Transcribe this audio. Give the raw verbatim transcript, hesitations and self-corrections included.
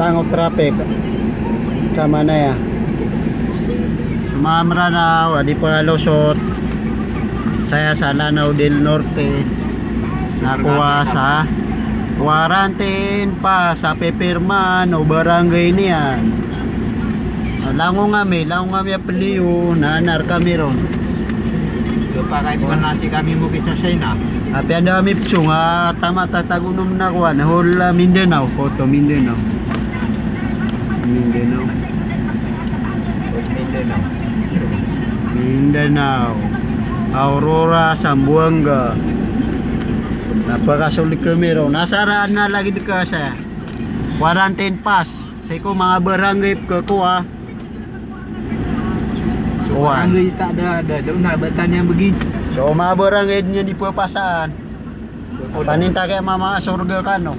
Pango traffic sa Manaya. So manga Mranaw a di pkhalusot saya sa Lanao del Norte na kowa sa quarantine pass a pipirmaan o barangay niyan. Langon ami, langon ami a Pelion, na nar kami ron. Dopa kami, manasi kami mo kisa China. Apiya da ami psong a tamat a tagonom na kowan, hol a Mindanao, koto Mindanao. Mindanao. Mindanao. Mindanao. Aurora, Zamboanga. Na pakasold kami ron. Nasaraan na lagid ka sa quarantine pass. Sii ko manga barangay pkhakowa. Kowan. Barangay ta da, da, da, na batan iyan bgi. So manga barangay niyan di pphasaan. Paninta kaya mama sorga kano.